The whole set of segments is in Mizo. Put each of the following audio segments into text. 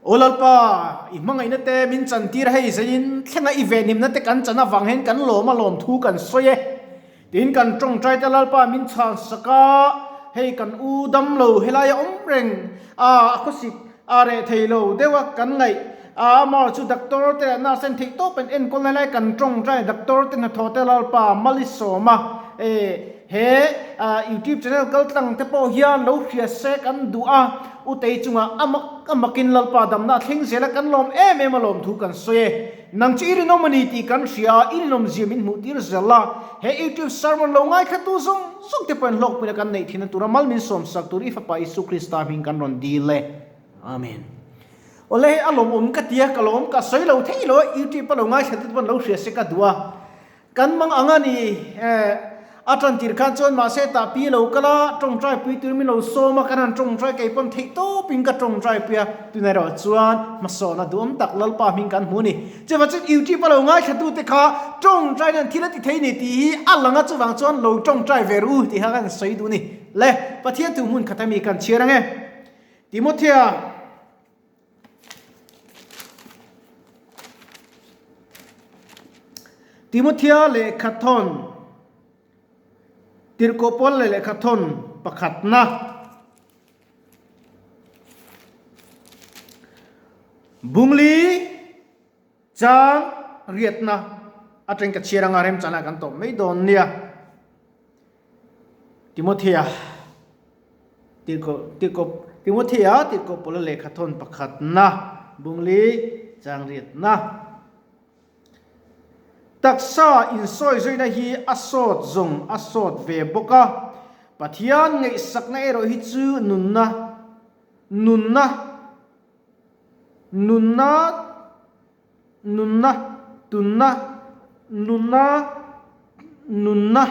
Aw Lalpa, i hmangaihna te min chantir a, hei zeiin thlenga i venhimna te kan chan avang hian kan lawm a lawmthu kan sawi e. Tin kan tawngtai te Lalpa min chhan sak a, hei kan u dam lo helaia awm reng a, a khawsik a reh thei lo deuh a kan ngaih a, amah chu doctor te leh nurse ten theih tawp an enkawl na helai kan tawngtai doctor te hnathawh te Lalpa mal i sawm a, e he youtube channel kal tlang te pawh hian lo hria se kan duh a, Utei chungah a mak a makin Lalpa damna a thleng zel a, kan lawm em em a lawmthu kan sawi e. Nang chu i rinawm a ni tih kan hria a, i rinawm zia min hmuh tir zel a. He YouTube sermon lo ngaithlatu zawng zawng te pawhin hlawkpuina kan neih thin a tura mal min sawmsak tur i Fapa Isu Krista hming kan rawn dil e. Amen. Awle hei a lawmawm ka tia ka lawm ka sawi lo thei lo a, YouTube a lo ngaithlatu te pawn lo hria se ka duh a. Kan mang ang a ni eh, a tan tir khan chuan mahse tah pi lo kal a, tawngtai pui tur min lo sawm a, kan han tawngtai kei pawn theih tawpin ka tawngtai pui a, tunah erawh chuan hmasawn a duhawm tak Lalpa hming kan hmu a ni. Chuvang chuan YouTube a lo ngaithla te kha tawngtai nan thil a ti thei ni tih hi a lang a, chuvang chuan lo tawngtai ve ru tih kha kan sawi duh a ni. Le, Pathian thu hmun khat ami kan chhiar ang e. Timothea. Timothea lehkhathawn, Tirhkoh Paul leh lehkhathawn pakhatna. Bungli chang riatna atang ka chhiar anga remchana kan tawp mai dawn nia. Timothea Tirhkoh Tirhkoh Timothea Tirhkoh Paula lehkhathawn pakhatna bungli changriatna Taksa insawizaina hi a sawt zawng a sawt ve bawk a, Pathian ngaihsakna erawh hi chu nunna nunna nunna Nunna, tunna, nunna, nunna,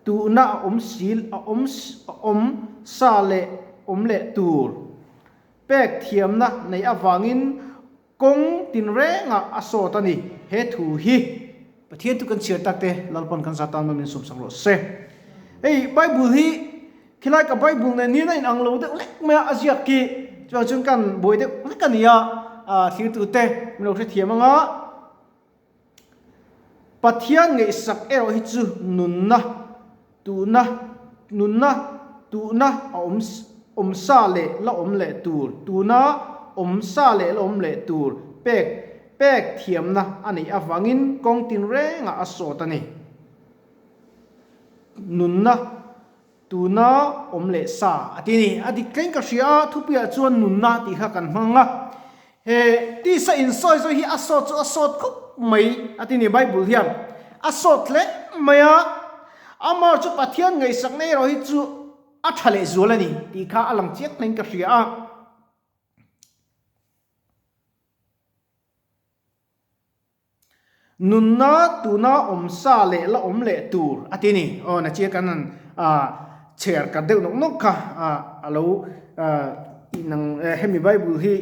tuhna a awm sil, a awm a awm sa leh awm leh tur. Pek thiamna neih avangin kawng tinrengah a sawt a ni. He thu hi Pathian chu kan chhiar tak te Lalpan kan zah tan min sawmsak rawh se. Hei Bible hi Khilai ka Bible nen hian a inang lo deuh lek mai a, a ziak khi chuan chuan kan buai deuh lek a ni a, thirtute min lo hrethiam ang a, Pathian ngaihsak erawh hi chu nunna tuhna nunna tuhna a awm awm sa leh la awm leh tur tuna awm sa leh la awm leh tur pek pek thiamna a neih avangin kawng tinrengah a sawt a ni. Nunna tuna awm leh sa a ti a ni. A dik tleng ka hria a, thupuiah chuan nunna tih kha kan hmang a. He tisa insawi zawh hi a sawt chu a sawt khawp mai a ti a ni Bible hian. A sawt hle mai a, amah chu Pathian ngaihsakna erawh hi chu a tha leh zual a ni tih kha a lang chiang hleng ka hria a. Nunna tuna awm sa leh la awm leh tur a ti ni. Aw na chia kan han chher kat deuh nawk nawk kha a lo inang hemi Bible hi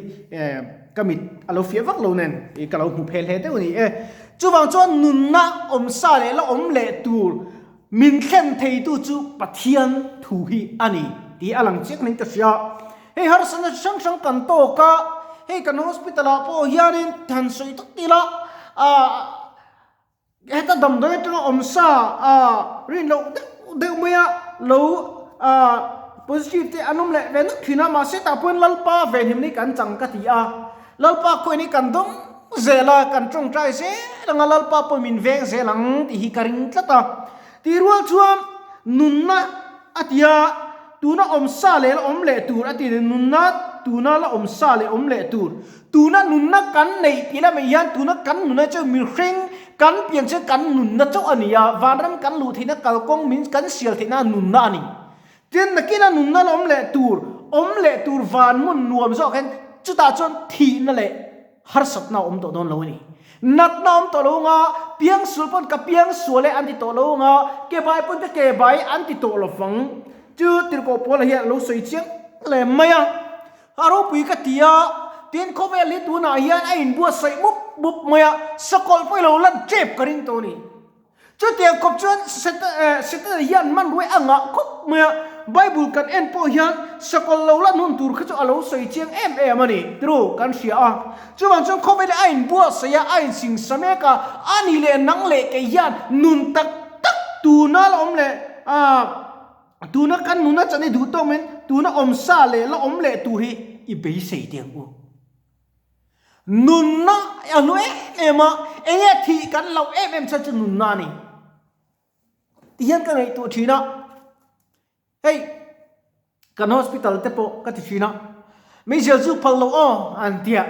ka mit a lo fiah vak lo nen ka lo hmu phel hle deuh a ni e. Chuvang chuan nunna awm sa leh la awm leh tur min thlen theitu chu Pathian thu hi a ni tih a lang chiang hlein ka hria. Hei harsatna chi hrang hrang kan tawk a, hei kan hospital ah pawh hianin han sawi tak ila ah heta damdawi atanga awm sa ah rin loh deuh deuh mai a lo ah positive te an awm leh ve nawk thin a, mahse tah pawhin Lalpa venhim ni kan chang ka ti a, Lalpa khawiah ni kan dawng zel a, kan tawngtai zel ang a, Lalpa pawh min veng zel ang tih hi ka ring tlat a. Tih rual chuan nunna a ti a, tuna awm sa leh la awm leh tur a ti a ni, nunna tuna la awm sa leh awm leh tur, tuna nunna kan neih tih lamah hian tuna kan nunna chu mihring kan pian chu kan nunna chauh a ni a, vanram kan luh theihna kalkawng min kan sial theihna nunna a ni. Tin, nakina nunna la awm leh tur, awm leh tur van hmun nuam zawk hian chutah chuan thihna leh harsatna a awm tawh dawn lo a ni. Natna a awm tawh lo anga, piangsual pawn ka piangsual e an ti tawh lo anga, ke bai pawn ka ke bai an ti tawh lo vang. Chu Tirhkoh Paula hian a lo sawi chiang hle mai a. A ropui ka ti a, tin khawvel hi tunah hian a inbuatsaih mup mup mai a, sakawlh pawh i lo lan tep ka ring tawh a ni. Chutiang kawp chuan Setana hian hmanruai a ngah khawp mai a. Bible kan en pawh hian sakawlh lo lan hun tur kha chu a lo sawi chiang em em a ni tru kan hria a. Chuvang chuan khawvel hi a inbuatsaih a, a insingsa mek a, a ni leh nang leh kei hian nun tak tak tuna la awm leh ah tuna kan nuna chan i duh tawk mai tuna awmsa leh la awm leh tur hi i beisei teh ang u. Nunna a hlu em em a, enge thih kan loh em em chhan chu nunna a ni. Ti hian ka ngaihtuah thin a, hei kan hospital te pawh ka ti thin a, meizial chu phal lo aw an tia,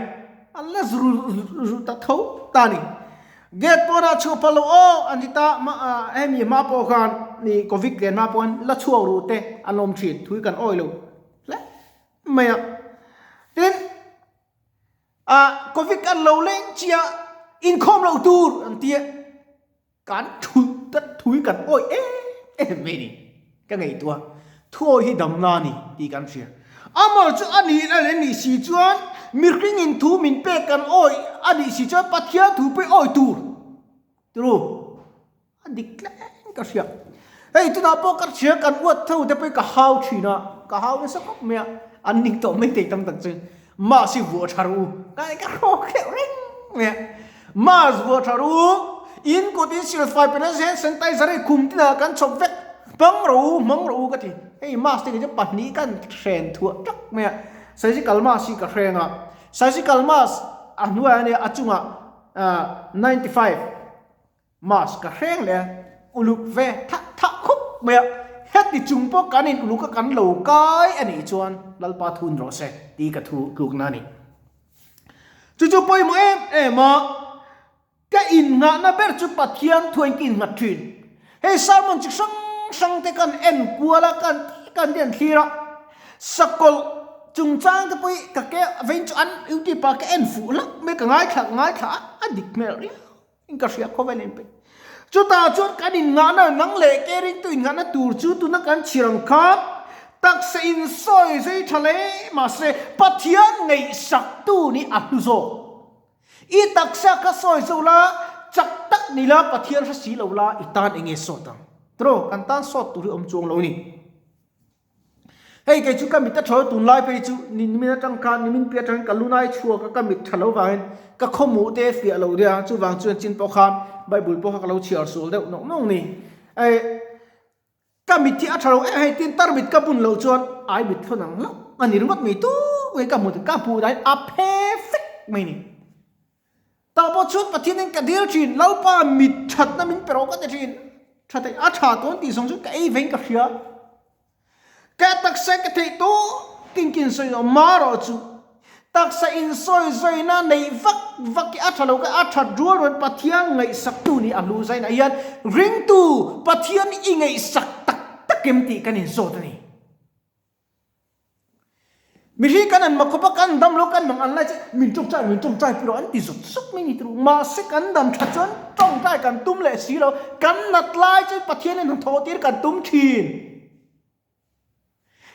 an la zu ru ta tho ta a ni. Gate pawnah chhuah phal lo aw an ti ta, hemi hma pawh khan ni covid len hma pawh khan la chhuak ru te an awm thin, thui kan awi lo hle mai a. Tin, ah covid an lo leng chiah inkhawm loh tur an tia. Kan thulh ta thui kan awih em em mai ni. Ka ngaihtuah thuawi hi damna a ni tih kan hria. Amah chu a nih na leh nih si chuan mihring in thu min pek kan awih a nih si chuan Pathian thu pawh awih tur turu a dik tleng ka hria. Hei tunah pawh ka hria kan uat tho te pawh ka hau thin a, ka hau nasa khawp mai a, an ning tawh mai thei tam tak chu. Mask hi vuah tha ru ka ka hrawk hleuh reng mai a, mask vuah tha ru in kut in silfai pe nasa hian sanitizer hi khum tinah kan chhawp vek hmang rawh u hmang rawh u ka ti hei mask te kei chu pahnih kan hren thuah tak mai a surgical mask hi ka hreng a surgical mask a hnuaiah ania a chungah ah 95. Mask ka hreng leh a, uluk ve thah thah khawp mai a, heti chung pawh kan in uluk a kan lo kai a nih chuan Lalpa thun rawh se tih ka thu tlukna a ni. Chu chu pawimawh em em a, ka innghahna ber chu Pathian thuain ka innghat thin. Hei sermon chi hrang hrang te kan en kual a, kan kan te an thlir a, sakawlh chungchang te pawh hi ka ke vein chu an youtube ah ka en fuh hlauh mai, ka ngaithla ngaithla a, a dik hmel riau. In ka hria khawvel in pe. Chutah chuan kan innghahna nang leh ke ringtu innghahna tur chu tuna kan chhir ang khan taksa in sawi zui tha hle mahse Pathian ngaihsaktu nih a hlu zawk. I taksa kha sawi zo la, chak tak ni la Pathian hre si lo la i tan enge sawt ang. Tiraw kan tan sawt tur hi awm chuang lo a ni. Hei kei chu ka mit a thaw tunlai phei chu nimin atang khan nimin piah atangin ka lunai chhuak a ka mit tha lo vangin ka khawmuh te fiah lo ria chuvang chuan chin pawh khan bible pawh kha ka lo chhiar sual deuh nawk nawk ni eh ka mit hi a tha lo em hei tin tarmit ka bun loh chuan ai mit thlawn ang hlauh a ni ringawt mai tuk mai ka hmu ka hmuh dahin a phe fek mai ni. Tah pawh chuan Pathianin ka dil thin, Lalpa mit thatna min pe rawh ka ti thin. Tha theih a tha tawn tih zawng chu ka ei vein ka hria. Ka taksa ka theih tawh kin kin sawi zawh ma rawh chu. Taksa insawi zawina neih vak vak hi a tha lo ka a that rual rual Pathian ngaihsaktu nih a hlu zainah hian ringtu Pathian i ngaihsak tak tak em tih kan inzawt a ni. Mihring kan an mak khawp a, kan dam lo, kan mang an lai chu min tawngtai, min tawngtai pui lo an ti zut zut mai ni turu. Mahse kan dam that chuan tawngtai kan tum leh si lo, kan nat lai chuan Pathian in hnathawh tir kan tum thin.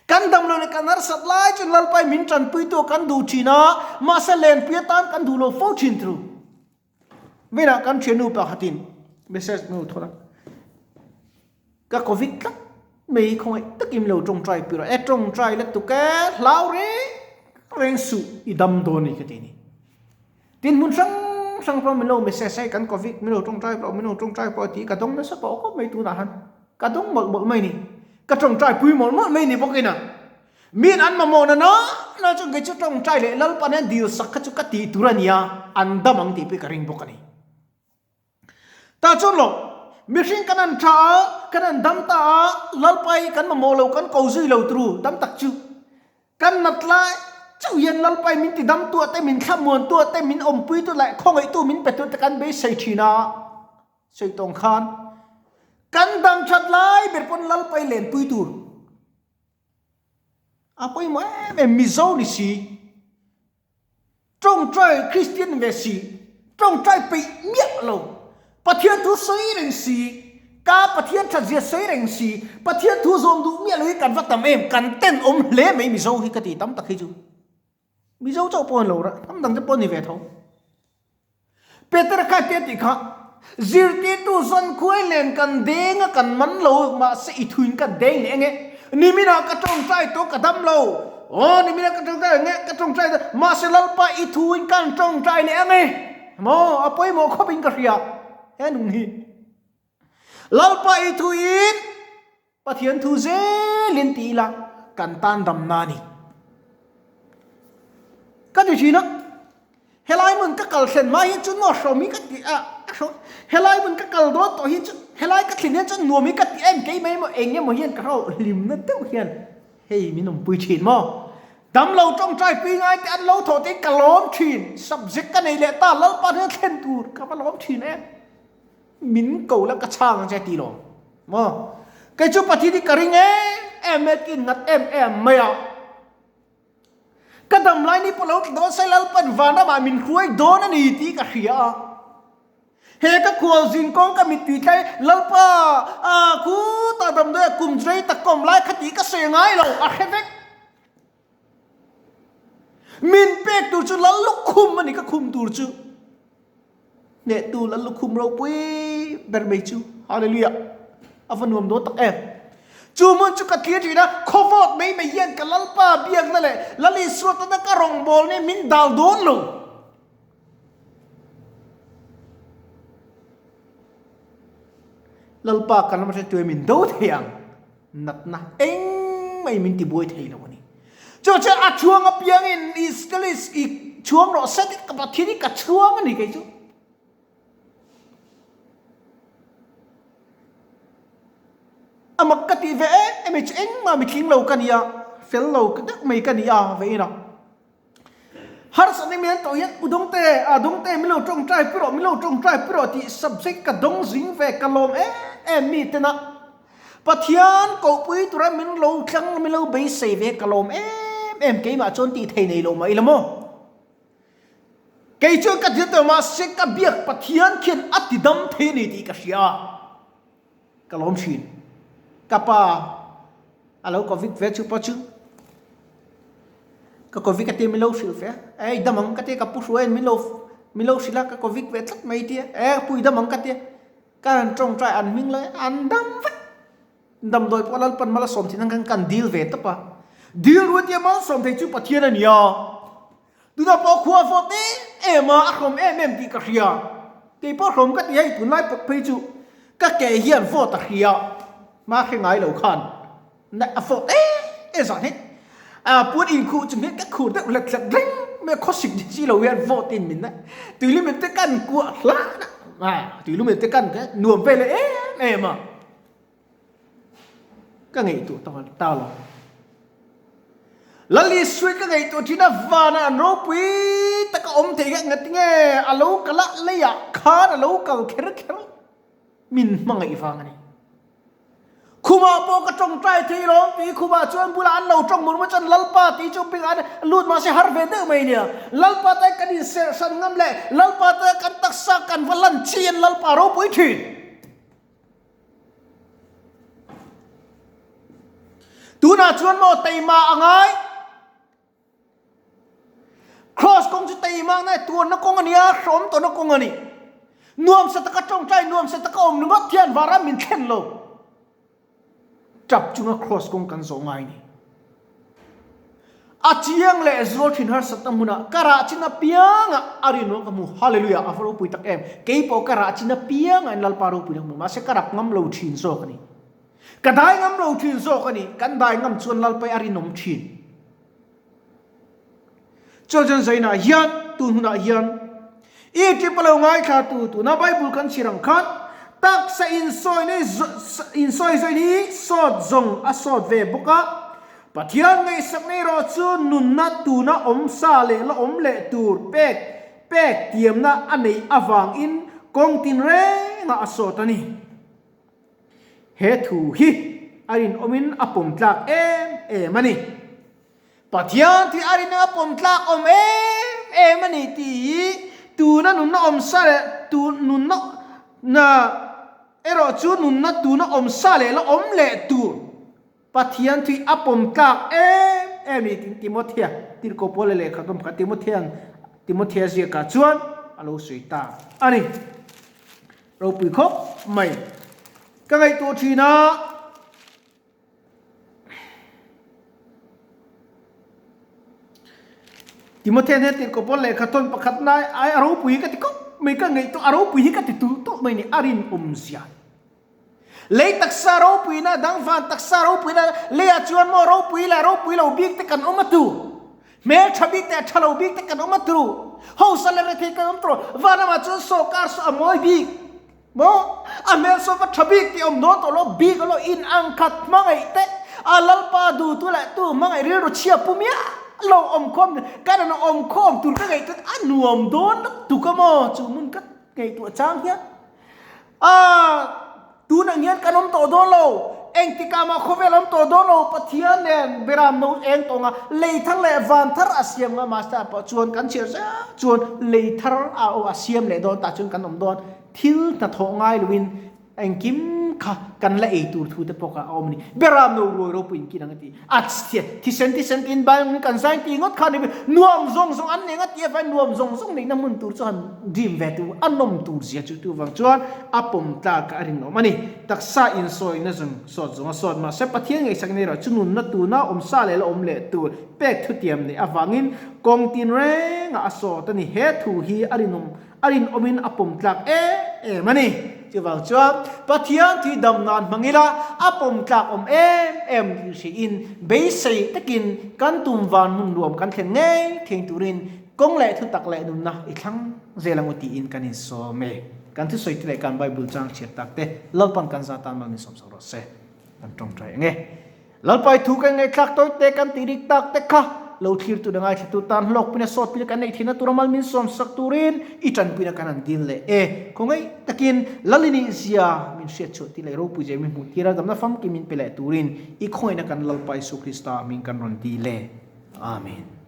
Kan dam lo leh kan harsat lai chuan Lalpai min tanpui tu kan duh thin a, mahse lenpui atan kan duh lo fo thin turu. Vinah kan thiannu pakhatin message min lo thawn a. Ka covid tlat mai khawngaih takin lo tawngtai pui rawh e tawngtai la tuk e hlau reng reng suh i dam dawn ni ka ti ni. Tin hmun hrang hrang pawh min lo message hei kan covid min lo tawngtai pawh min lo tawngtai pawh tih ka dawng nasa pawh khawp mai tunah han ka dawng mawlh mawlh mai ni ka tawngtai pui mawlh mawlh mai ni bawkin a min an mamawh na na na chu kei chu tawngtai leh Lalpan hian dil sak kha chu ka tih tur a nia an dam ang tih pawh ka ring bawk a ni. Tah chuan lo, mihring kan an tha a, kan an dam ta a, Lalpai kan mamawh lo, kan ko zui lo turu tam tak chu. Kan nat lai chauh hian Lalpai min ti dam tu te, min thlamuan tu te, min awmpui tu leh khawngaih tu min pe tu te kan beisei thin a, sawi tawng khan kan dam that lai ber pawn Lalpai lenpui tur a pawimawh em em Mizo ni si. Tawngtai Kristian ve si, tawngtai peih miah lo, Pathian thu sawi reng si, ka Pathian that zia sawi reng si, Pathian thu zawm duh miah lo hi kan va tam em, kan ten awm hle mai Mizo hi ka ti tam tak hi chu. Mizo chauh pawh an lo rah, hnam dang te pawh a ni ve tho. Peter kha tia tih kha, Zirtirtu zawn khuai nen kan deng a kan man lo, mahse i thuin ka deng leh enge? Niminah ka tawngtai tawh ka dam lo. Aw niminah ka tawngtai nge ka tawngtai tawh mahse Lalpa i thu in kan tawngtai leh ang e. Maw a pawimawh khawp in ka hria he nung hi. Lalpa i thu in Pathian thu zelin ti ila kan tan damna a ni. Ka ti thin a, helai hmun ka kal thlen hma hi chu maw hrawm hi ka ti a, a hrawm, helai hmun ka kal dawn tawh hi chu helai ka thlen hian chuan nuam hi ka ti em kei mai maw eng emaw hian ka hro hlimna deuh hian hei min awmpui thin maw. Damlo tawngtai pui ngai te an lo thawh te hi ka lawm thin, subject ka nei leh ta Lalpa hnen thlen tur ka va lawm thin em. Min ko la ka chhang ang che ti lo maw? Kei chu Pathian hi ka ring em em e kin ngat em em mai a. Ka dam lai ni pawh lo tla dawn se Lalpan vanramah min hruai dawn a ni tih ka hria a. He ka khual zin kawng ka mittui tlai Lalpa a khutah damdawi a kum rei tak ka awm lai kha tih ka sawi ngai lo a hre vek. Min pek tur chu Lal lukhum a ni ka khum tur chu. Hnehtu Lal lukhum ropui ber mai chu. Hallelujah. A va nuam dawn tak em. Chu hmun chu ka thlir thin a, khawvawt mai mai hian ka Lalpa biakna leh Lal Isua tana ka rawngbawlna hi min dal dawn lo. Lalpa kan ram hretu hi min do thei ang. Natna eng mai min tibuai thei lo a ni. Chu chuan a chhuang apiangin Israelis i chhuang rawh se tih ka Pathian hi ka chhuang a ni kei chu. A mak ka tih ve em em hi chu engmah mitling lo ka ni a, fel lo deuh mai ka ni a ve ina. Harsatna min an tawh hian u Dawngte, a Dawngte min lo tawngtai pi rawh, min lo tawngtai pi rawh tih subject ka dawng zing ve ka lawm em em mi tena Pathian kohpui tura min lo tlang min lo beisei ve ka lawm em em keimah chuan tih thei nei lo mah ila maw? Kei chuan ka dil tawh mahse ka biak Pathian khian a ti dam thei a ni tih ka hria a. Ka lawm thin. Ka pa a lo covid ve chu pawh chu ka covid ka tia min lo hrilh ve a, e i dam ang ka tia ka pu hruai in min lo min lo hrilh a ka covid ve tlat mai tia e pu i dam ang ka tia ka han tawngtai an hming lai an dam vek damdawi pawh Lalpan malsawm thin ang khan kan dil ve tawp a dil ruai tia malsawm thei chu Pathian a nia. Tunah pawh khua vawt em em a, a hrawm em em tih ka hria. Kei pawh hrawm ka ti hei tunlai pawh phei chu ka ke hian vawt a hria. Hma hre ngai lo khan a vawt em em zan hi. A puan inkhuh chung hian ka khur deuh hlet hlet reng mai a, khawsik ni chi lo hian vawt in min a tuilum te kan kuah hlan a, tuilum te kan nuam vel em em a. Ka ngaihtuah ta ta lo. Lal Isua ka ngaihtuah thin a, vanah an ropui taka awm thei kha ngatinge a lo kal a, leiah khan a lo kal kher kher min hmangaih vang a ni. Khumah pawh ka tawngtai thei lawm tih khumah chuan bulah an lo tawng mur mur chuan Lalpa tih chu bengah an lut mahse har ve deuh mai nia. Lalpa te kan inserhsan ngam leh Lalpa te kan taksa kan va lan chian Lalpa ropui thin. Tunah chuan maw teima a ngai? Cross kawng chu teima ngai tuarna kawng a ni a, hrawm tawhna kawng a ni. Nuamsa taka tawngtai, nuamsa taka awm ringawt hian varam min thlen lo. Tap chunga Cross kawng kan zawh ngai ni. A chiang leh zual thin harsatna hmunah ka rah chin apiangah a rinawm ka hmu. Hallelujah! A va ropui tak em! Kei pawh ka rah chin apiangah in Lalpa ropui na hmu. Mahse ka rap ngam lo thin zawk a ni. Ka dai ngam lo thin zawk a ni. Kan dai ngam chuan Lalpa hi a rinawm thin. Chuan chuan zainah hian, tun hunah hian, i trip a lo ngaithla tu tuna Bible kan chhir ang khan taksa insawina insawi zawin hi sawt zawng a sawt ve bawk a, Pathian ngaihsakna erawh chu nunna tuna awm sa leh la awm leh tur pek pek tiamna a neih avangin kawng tinrengah a sawt a ni. He thu hi a rinawmin a pawm tlak em em a ni. Pathian tih a rinna a pawm tlak awm em em a ni tih hi tuna nunna awm sa leh tu nunna na erawh chu nunna tuna awm sa leh la awm leh tur Pathian tih a pawm tlak em em a ni tiin Timothea tirhkoh pawl leh lehkha tum kha Timothea'n Timothea ziakah chuan a lo sawi ta a ni. Ropui khawp mai ka ngaihtuah thin a. Timothea hnen tirhkoh pawl lehkha thawn pakhat na ai a ropui hi ka ti khawp mai, ka ngaihtuah a ropui hi ka ti tulh tulh mai ni, a rinawmzia. Lei taksa ropuina dang van taksa ropuina leiah chuan maw ropui leh ropui lo bik te kan awm a tu, hmel tha bik te a tha lo bik te kan awm a tu, hausa leh rethei kan awm tawh, van lamah chuan sawrkar saw a mawi bik maw, a hmel saw va tha bik tih a awm dawn tawh lo, bik a lo in ang khat hmangaih te a lalpa duhtu leh tu hmangaih rilru chhia pu miah lo awm khawm kan an awm khawm tur ka ngaihtuah a nuam dawn lutuk a maw chu hmun ka ngaihtuah chang hian. A, tunah hian kan awm tawh dawn lo, engtikah mah khawvel awm tawh dawn lo, Pathian nen Beram no eng tawng a, lei thar leh van thar a siam nga, Master pawh chuan kan chhiar zel chuan lei thar a aw a siam leh dawn tah chuan kan awm dawn, thil hnathawh ngai loin engkim kha kan la ei tur thu te pawh kha a awm a ni, Beram no ruai ropui in kin ang a ti. A thisen thisen tiin Bible in kan zai ti ngawt kha ni nuam zawng zawng an nei nga tih avangin nuam zawng zawng neihna hmun tur chu han dream ve tur a nawm tur zia chu tu vang chuan a pawm tlak a rinawm a ni. Taksa insawina zawng sawt zawng a sawt mahse Pathian ngaihsak nei erawh chu nunna tuna awm sa leh la awm leh tur pek thutiam neih avangin kawng tin rengah a sawt a ni. He thu hi a rinawm A rinawmin a pawm tlak em em a ni. Chuvang chuan Pathian thi dam nan hmang ila a pawm tlak awm em em tih hriin beisei takin kan tum van hmun nuam kan thlen ngei theng turin kawng leh thutak leh nunna i thlang zel ang u tiin kan insawm e. Kan thusawi te leh kan Bible chang chhiat tak te Lalpan kan za tan mal min sawm sak rawh se. Kan tawngtai ang e. Lalpai thu kan ngaihthlak tawi te kan tih rik tak te kha lo thlirtu leh ngaithlatu tan hlawkpuina sawtpuina kan neih theihna tura mal min sawmsak turin i tanpuina kan han dil leh e. Khawngaih takin Lalini zia min hriatchhuah tir leh ropui zia min hmuh tir a damna famkim min pe leh turin i khawngaihna kan Lalpa Isu Krista min kan rawn dil e. Amen.